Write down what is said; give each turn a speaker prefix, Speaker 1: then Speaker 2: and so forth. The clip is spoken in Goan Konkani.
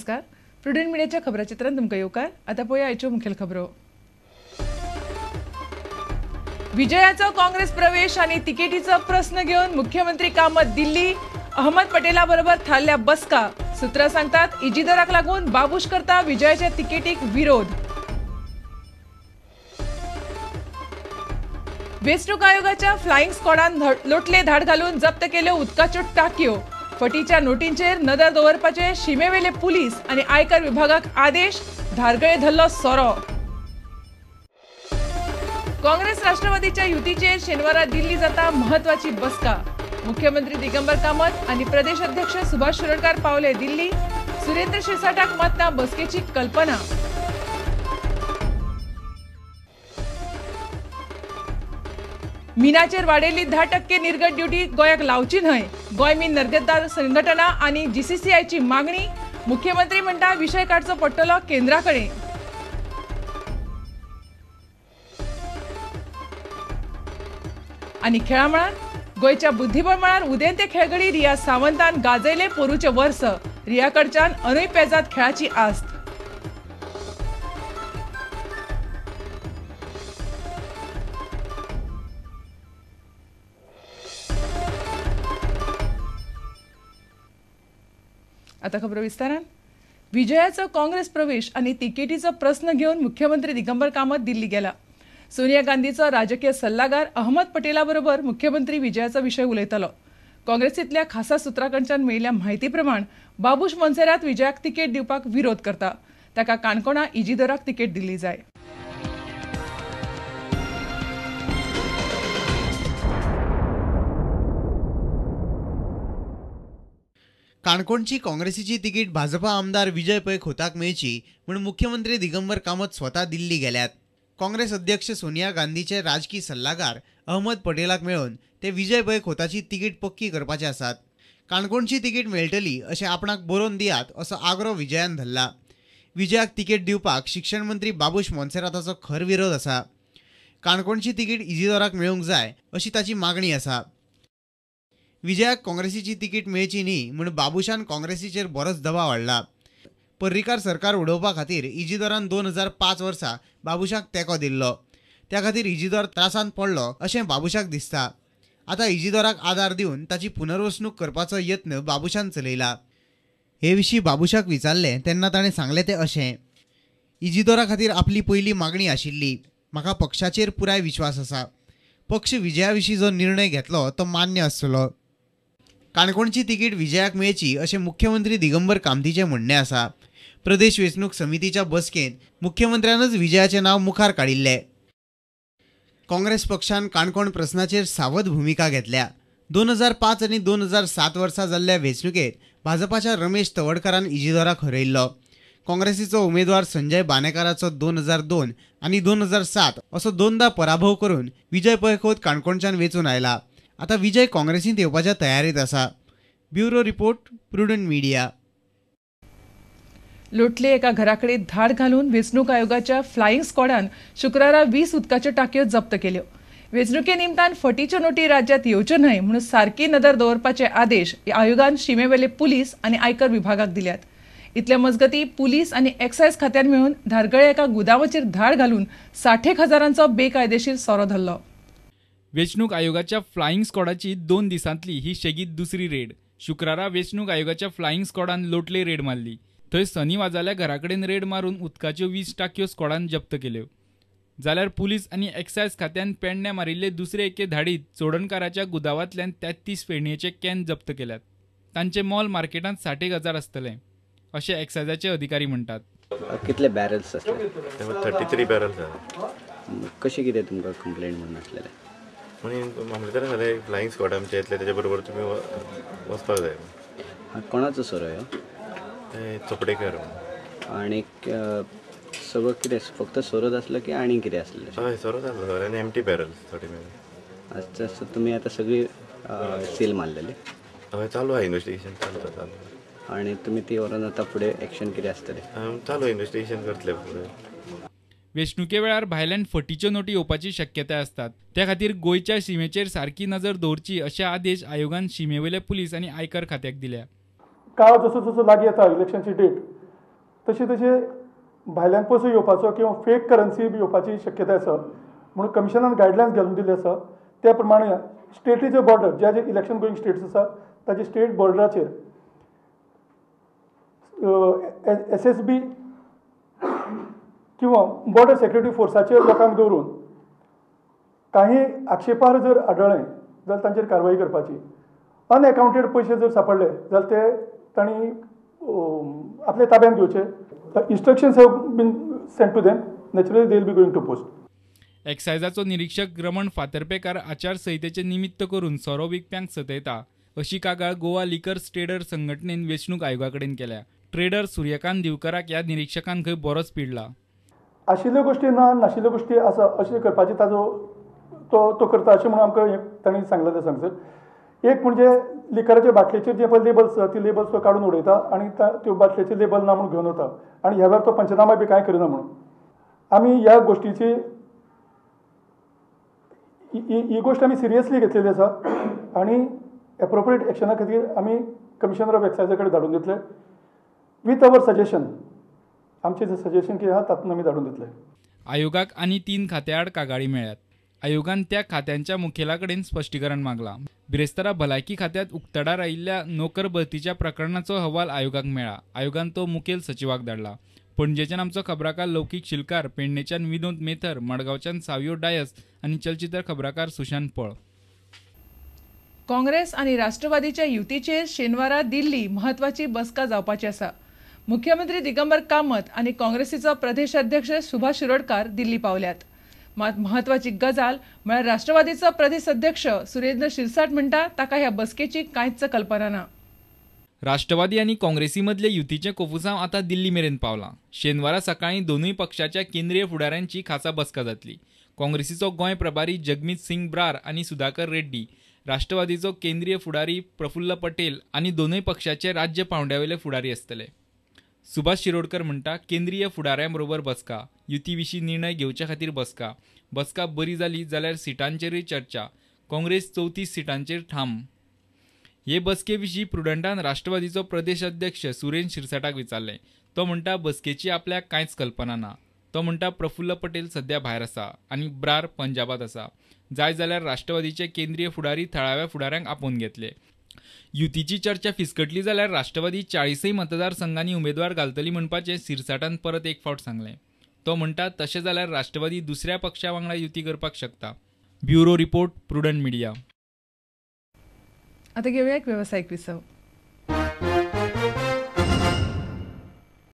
Speaker 1: नमस्कार, प्रुडंट मीडियाच्या खबराचित्रांत तुमकां येवकार। आतां पळोवया आयच्यो मुखेल खबरो। विजयाचो काँग्रेस प्रवेश आनी तिकेटीचो प्रस्न घेवन मुख्यमंत्री कामत दिल्ली, अहमद पटेला बरोबर थारल्या बसका। सूत्रां सांगतात इजिदोराक लागून बाबूश करता विजयाच्या तिकेटीक विरोध। वेंचणूक आयोगाच्या फ्लाइंग स्क्वॉडान लोटले धाड घालून जप्त केल्यो उदकाच्यो टाकयो। फटीच्या नोटींचेर नदर दवरपाचे शिमेवेले पुलीस आनी आयकर विभागाक आदेश। धारगळे धरलो सोरो। काँग्रेस राष्ट्रवादीच्या युतीचेर शेनवारा दिल्ली जाता महत्वाची बसका। मुख्यमंत्री दिगंबर कामत आनी प्रदेश अध्यक्ष सुभाष शिरोडकार पावले दिल्ली। सुरेंद्र शिरसाटाक मात ना बसकेची कल्पना। मिनाचेर वाडयल्ली 10% निर्गत ड्युटी गोंयाक लावची न्हय, गोंय मीन निर्गतदार संघटना आनी जीसीसीआयची मागणी। मुख्यमंत्री म्हणटा विशय काडचो पडटलो केंद्रा कडेन। आनी खेळा मळार गोंयच्या बुद्धिबळ मळार उदेंते खेळगडी रिया सावंतान गाजयले पोरूचे वर्स। रिया कडच्यान अनूय पेजात खेळाची आस्त। आता खबर विस्तारान। विजयाचो काँग्रेस प्रवेश आनी तिकेटीचो प्रस्न घेवन मुख्यमंत्री दिगंबर कामत दिल्ली गेला। सोनिया गांधीचो राजकीय सल्लागार अहमद पटेला बरोबर मुख्यमंत्री विजयाचो विशय उलयतालो। काँग्रेसींतल्या खासा सूत्रां कडच्यान मेळिल्ल्या म्हायती प्रमाण बाबूश मोन्सेरात विजयाक तिकेट दिवपाक विरोध करता। ताका काणकोणा इजिदोराक तिकेट दिल्ली जाय।
Speaker 2: काणकोणची काँग्रेसीची तिकीट भाजपा आमदार विजय पै खोताक मेळची म्हूण मुख्यमंत्री दिगंबर कामत स्वता दिल्ली गेल्यात। काँग्रेस अध्यक्ष सोनिया गांधीचे राजकी सल्लागार अहमद पटेलाक मेळून ते विजय पै खोताची तिकीट पक्की करपाचे आसात। काणकोणची तिकीट मेळटली अशें आपणाक बरोवन दियात असो आग्रो विजयान धरला। विजयाक तिकेट दिवपाक शिक्षण मंत्री बाबूश मोन्सेराताचो खर विरोध आसा। काणकोणची तिकीट इजिदोराक मेळूंक जाय अशी ताची मागणी आसा। विजयाक काँग्रेसीची तिकीट मेळची न्ही म्हूण बाबूशान काँग्रेसीचेर बरोच दबाव हाडला। पर्रीकार सरकार उडोवपा खातीर इजिदोरान 2005 वर्सा बाबूशाक तेंको दिल्लो। त्या खातीर इजिदोर त्रासांत पडलो अशें बाबूशाक दिसता। आतां इजिदोराक आदार दिवन ताची पुनर्वसणूक करपाचो यत्न बाबूशान चलयला। हे विशीं बाबूशाक विचारलें तेन्ना ताणें सांगलें तें अशें, इजिदोरा खातीर आपली पयली मागणी आशिल्ली, म्हाका पक्षाचेर पुराय विश्वास आसा, पक्ष विजया विशीं जो निर्णय घेतलो तो मान्य आसतलो। काणकोणची तिकीट विजयाक मेळची अशें मुख्यमंत्री दिगंबर कामतीचें म्हणणें आसा। प्रदेश वेंचणूक समितीच्या बसकेंत मुख्यमंत्र्यानच विजयाचें नांव मुखार काडिल्लें। काँग्रेस पक्षान काणकोण प्रस्नाचेर सावध भुमिका घेतल्या। 2005 आनी 2007 वर्सा जाल्ल्या वेंचणुकेंत भाजपाच्या रमेश तवडकारान इजिदोराक हरयिल्लो। काँग्रेसीचो उमेदवार संजय बानेकाराचो 2002 आनी 2007 असो दोनदा पराभव करून विजय पै खोत काणकोणच्यान वेंचून आयला। आतां विजय काँग्रेसींत येवपाच्या तयारीत आसा। Bureau report, Prudent Media.
Speaker 1: लोटले एका घराकडे धाड घालून वेंचणूक आयोगाच्या फ्लाइंग स्क्वॉडान शुक्रारा 20 उदकाच्यो टाकयो जप्त केल्यो। वेंचणुके निमतान फटीच्यो नोटी राज्यात येवच्यो न्हय म्हणून सारकी नदर दवरपाचे आदेश आयोगान शिमेवेले पुलीस आनी आयकर विभागाक दिल्यात। इतले मजगती पुलीस आनी एक्सायज खात्यान मेळून धारगळे एका गुदावाचेर धाड घालून 60 हजारांचो बेकायदेशीर सोरो धरलो।
Speaker 3: वेंचणूक आयोगाच्या फ्लाइंग स्क्वॉडाची 2 दिसांतली ही शेगीत दुसरी रेड। शुक्रारा वेंचणूक आयोगाच्या फ्लाइंग स्क्वॉडान लोटले रेड मारली। थंय सनी वाजाल्या घराकडेन रेड मारून उदकाच्यो 20 टाकयो स्क्वॉडान जप्त केल्यो। जाल्यार पुलीस आनी एक्सायज खात्यान पेडण्या मारिल्ले दुसरे एके धाडीत चोडणकाराच्या गुदावांतल्यान 33 फेणयेचे can जप्त केल्यात। तांचे मोल मार्केटांत 60 हजार आसतलें अशें एक्सायजाचे अधिकारी म्हणटात।
Speaker 4: कितले बॅरल्स आसले?
Speaker 5: 33 बॅरल्स आसा।
Speaker 4: कशें कितें तुमकां कंप्लेंट म्हणून आसलेलें?
Speaker 5: म्हणून मामलेदारान सांगलें फ्लायिंग स्क्वॉड आमचे येतले तेच्या बरोबर तुमी वचपाक जाय।
Speaker 4: कोणाचो सोरो ह्यो?
Speaker 5: चोपडेकर।
Speaker 4: आनी सगळो कितें फक्त सोरोच आसलो की आनी कितें आसलें?
Speaker 5: हय, सोरोच आसलो आनी एम्प्टी बॅरल्स थोडे मेळ्ळे।
Speaker 4: अच्छा, सो तुमी आतां सगळी सील मारलेली?
Speaker 5: हय, चालू आहा इन्वेस्टिगेशन चालू चालू।
Speaker 4: आनी तुमी ती व्हरोन आतां फुडें एक्शन कितें आसतलें?
Speaker 5: चालू इन्वेस्टिगेशन करतले फुडें।
Speaker 3: वेंचणुके वेळार भायल्यान फटीच्यो नोटी येवपाची शक्यताय आसतात। त्या खातीर गोंयच्या शिमेचेर सारकी नजर दवरची अशे आदेश आयोगान शिमेवेले पुलीस आनी आयकर खात्याक दिल्या।
Speaker 6: काळ जसो जसो लागीं येता इलेक्शनची डेट तशें तशें भायल्यान पयसो येवपाचो किंवा फेक करन्सी बी येवपाची शक्यताय आसा म्हणून कमिशनान गायडलायन्स घालून दिल्ले आसा. त्या प्रमाणे स्टेटीचे बॉर्डर ज्या जे इलेक्शन गोईंग स्टेट्स आसा ताचे स्टेट बॉर्डराचेर SSB किंवा बॉर्डर सेक्युरिटी फोर्साचेर लोकांक दवरून काही आक्षेपार्ह जर आढळ्ळें जाल्यार तांचेर कारवाई करपाची. अनएकाउंटेड पयशे जर सापडले जाल्यार ते तांणी आपल्या ताब्यांत घेवचे. Instructions have been sent to them, naturally they will be going to post.
Speaker 3: एक्सायजाचो निरीक्षक रमण फातर्पेकार आचारसंहितेचें निमित्त करून सोरो विकप्यांक सतयता अशी कागाळ गोवा लिकर्स ट्रेडर संघटनेन वेंचणूक आयोगा कडेन केल्या. ट्रेडर सूर्यकांत दिवकराक ह्या निरीक्षकान खंय बरोच पिडला.
Speaker 6: आशिल्ल्यो गोश्टी ना नाशिल्ल्यो गोश्टी आसा अशें करपाची ताजो तो करता अशें म्हणून आमकां तांणी सांगलेलें सांगसर. एक म्हणजे लिकराच्या बाटलेचेर जे पळय लेबल्स आसा ती लेबल्स तो काडून उडयता आनी त्यो बाटलेचे लेबल ना म्हणून घेवन वता आनी ह्या वेळार तो पंचनामा बी कांय करिना म्हणून. आमी ह्या गोश्टीची ही गोश्ट आमी सिरियसली घेतलेली आसा आनी एप्रोप्रिएट एक्शना खातीर आमी कमिशनर ऑफ एक्सायजा कडेन धाडून दितले विथ our suggestion. आमचें जें सजेशन कितें आसा तातूंत आमी धाडून दितले.
Speaker 3: आयोगाक आनी 3 खात्या आड कागाळी मेळ्ळ्यात. आयोगान त्या खात्यांच्या मुखेला कडेन स्पश्टीकरण मागलां. बिरेस्तारा भलायकी खात्यांत उक्तडार आयिल्ल्या नोकर भरतीच्या प्रकरणाचो अहवाल आयोगाक मेळ्ळा. आयोगान तो मुखेल सचिवाक धाडला. पणजेच्यान आमचो खबराकार लौकीक शिलकार, पेडणेच्यान विनोद मेथर, मडगांवच्यान सावियो डायस आनी चलचित्र खबराकार सुशांत पळ.
Speaker 1: काँग्रेस आनी राष्ट्रवादीच्या युतीचेर शेनवारा दिल्ली म्हत्वाची बसका जावपाची आसा. मुख्यमंत्री दिगंबर कामत आनी काँग्रेसीचो प्रदेश अध्यक्ष सुभाष शिरोडकार दिल्ली पावल्यात. मात म्हत्वाची गजाल म्हळ्यार राष्ट्रवादीचो प्रदेश अध्यक्ष सुरेंद्र शिरसाट म्हणटा ताका ह्या बसकेची कांयच कल्पना ना.
Speaker 3: राष्ट्रवादी आनी काँग्रेसी मदले युतीचें कोफुसांव आतां दिल्ली मेरेन पावलां. शेनवारा सकाळीं दोनूय पक्षाच्या केंद्रीय फुडाऱ्यांची खासा बसका जातली. काँग्रेसीचो गोंय प्रभारी जगमीत सिंग ब्रार आनी सुधाकर रेड्डी, राष्ट्रवादीचो केंद्रीय फुडारी प्रफुल्ल पटेल आनी दोनूय पक्षाचे राज्य पांवड्यावेले फुडारी आसतले. सुभाष शिरोडकर म्हणटा केंद्रीय फुडाऱ्यां बरोबर बसका, युती विशीं निर्णय घेवचे खातीर बसका. बसका बरी जाली जाल्यार सिटांचेरूय चर्चा. काँग्रेस 34 सिटांचेर ठाम. हे बसके विशीं प्रुडंटान राष्ट्रवादीचो प्रदेश अध्यक्ष सुरेंद्र शिरसाटाक विचारलें. तो म्हणटा बसकेची आपल्याक कांयच कल्पना ना. तो म्हणटा प्रफुल्ल पटेल सध्या भायर आसा आनी ब्रार पंजाबात आसा. जाय जाल्यार राष्ट्रवादीचे केंद्रीय फुडारी थळाव्या फुडाऱ्यांक आपोवन घेतले. युतीची चर्चा फिसकटली जाल्यार राष्ट्रवादी 40 मतदारसंघांनी उमेदवार घालतली म्हणपाचें सिरसाटान परत एक फावट सांगलें. तो म्हणटा तशें जाल्यार राष्ट्रवादी दुसऱ्या पक्षा वांगडा युती करपाक शकता. Bureau report, Prudent media.
Speaker 1: आता घेऊया एक व्यावसायिक विसव.